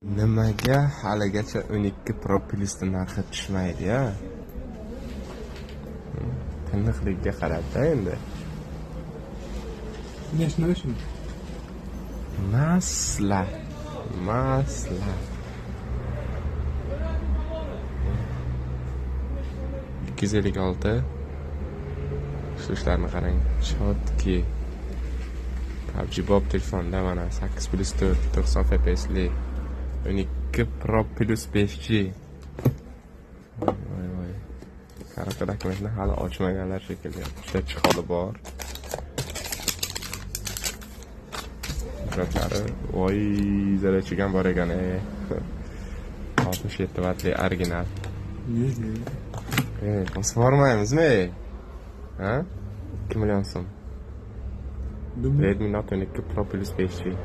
Nimaga haligacha 12 Pro Plus'ni narxi tushmaydi-ya? Tiniqligiga qarab-da endi. Nechta shu? Masla. Masla. 256. Shushlarni qarang. Chotki. PUBG Bob telefonda mana 8 plus 4 90 FPSli 12 Pro Plus 5G. Voy voy. Karta dokumentni hali ochmaganlar shekilli. Juda chiholi bor. Hujjatlari, voy, zarrachigan bor ekan, e. 67 vatli original. Ne? Bosib bormaymizmi? Ha? 2 million so'm. Redmi Note 12 Pro Plus 5G.